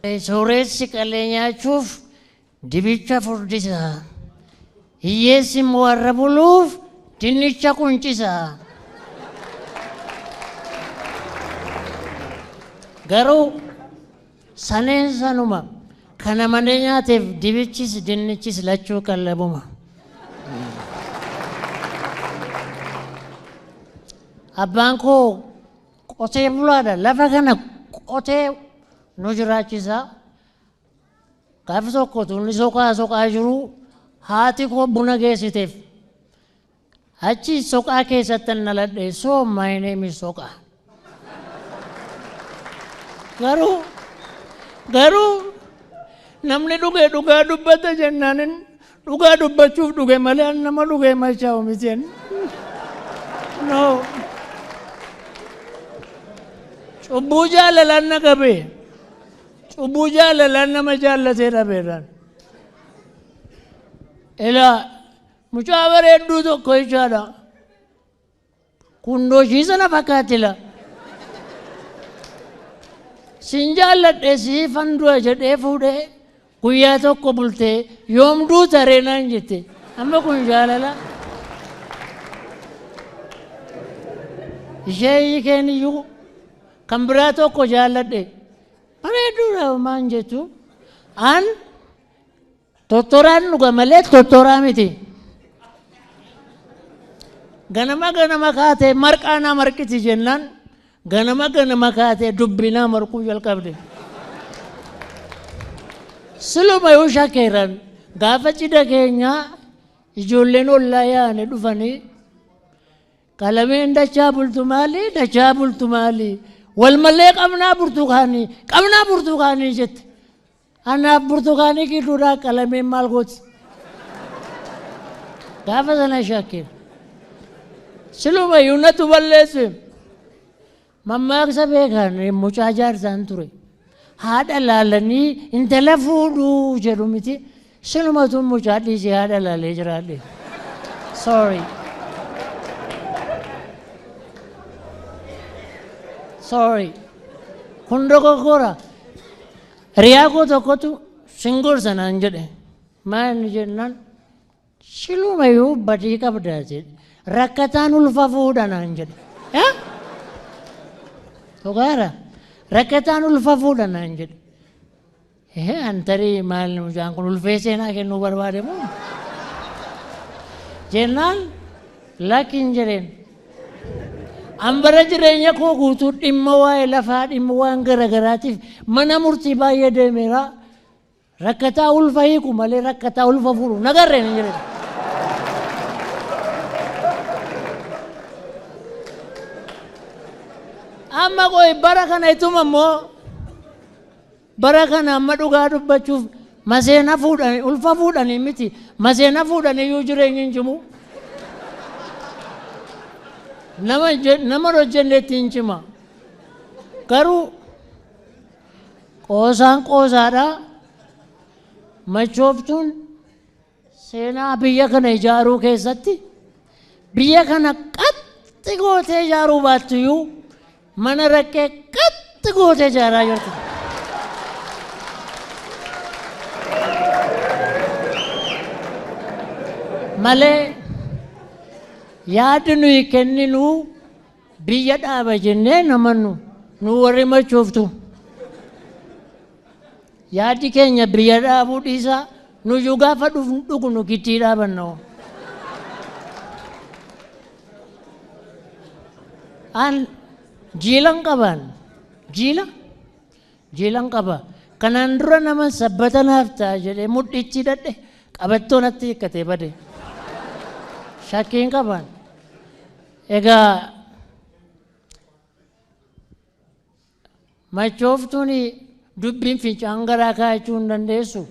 Sooressi qalee nyaachuuf dibicha furdisa. Hiyyeessi immoo warra buluuf dinnicha quncisa. Garuu saneen sanuma kana malee nyaateef dibichis dinnichis lachuu qallabuma. Abbaan koo qotee bulaadha. Lafa kana qotee nu jiraachisa. Gaafa tokko tunni soqaa soqaa jiru haati koo buna geessiteef. Achi soqaa keessatti dhaladhe. So my name is Soqaa. Garuu namni dhuge dhugaa dubbata jennaanin dhugaa dubbachuuf dhuge malee an nama dhuge machaa'u miti. No. Cubbuu jaalalaan na qabe. Cubbuu jaalalaan nama jaallatee dhabeerraan. Ilaa mucaa bareedduu tokko jechaadha. Kundoo ishii sana fakkaatti la. Sin jaalladhe siifan du'a jedhee fuudhee guyyaa tokko bultee yoom duuta ree naan jette. Amma kun jaalala. Ishee hiikeen iyyuu kan biraa tokko jaalladhe. Bareedduudha maan jettu. An tottoraan dhuga malee tottoraa miti. Ganama ganama kaatee marqaa naa marqiti jennaan ganama ganama kaatee dubbinaa marquu jalqabde. Siluma yoo shakkeeran gaafa cidha keenyaa ijoolleen ollaa yaa'anii dhufanii qalameen dachaa bultu maali dachaa bultu maali wal malee qabnaa burtukaanii qabnaa burtukaanii jette. Anaaf burtukaanii gidduudhaa qalameen maal gooti? Gaafa sana shakkeera. Siluma iyyuu natu balleesse. Mammaaksa beekan mucaa jaarsaan ture. Haadha laalanii intala fuudhuu jedhu miti. Silumatu mucaa dhiisee haadha laalee jiraadhe. Sorry. Sorry. Kun dogoggora. Hiriyaa koo tokkotu sin gorsa naan jedhe. Maal jennaan silumayyuu badii qabdaa jedhe. Rakkataan ulfa fuudha naan jedhe. Dhugaadha. Rakkataan ulfa fuudha naan jedhe. An tarii maal mucaan kun ulfee seenaa kennuu barbaade moo? Jennaan lakki hin jedheen. An bara jireenya koo guutuu dhimma waa'ee lafaa dhimma waan garagaraatiif mana murtii baay'ee deemeera. Rakkataa ulfa hiiku malee rakkataa ulfa fuudhu nagarreen hin jedheen. Amma qoy bara kana ituma immoo bara kana amma dhugaa dubbachuuf maseena fuudhanii ulfa fuudhanii miti maseena fuudhanii iyyuu jireenyi hin cimu. Nama hojjennetti hin cima. Garuu qoosaan qoosaadha. Machooftuun seenaa biyya kana ijaaruu keessatti biyya kana qaxxi gootee ijaaruu baattuyyuu mana rakkee qaxxi gootee ijaaraa jirti. Malee yaadi nuyi kenninu biyya dhaaba jennee namannu nu warri machooftu. Yaadi keenya biyya dhaabuu dhiisaa nuyyuu gaafa dhugnu giddii dhaabanna. An jiilan qaban jiilan qaba. Kanaan dura nama sabbata naaf ta'a jedhee mudhichi hidhadhe qabattoo natti hiikkatee bade. Shakkiin qaban. Egaa machooftuun dubbiin fincaan garaa kaa'achuu hin dandeessu.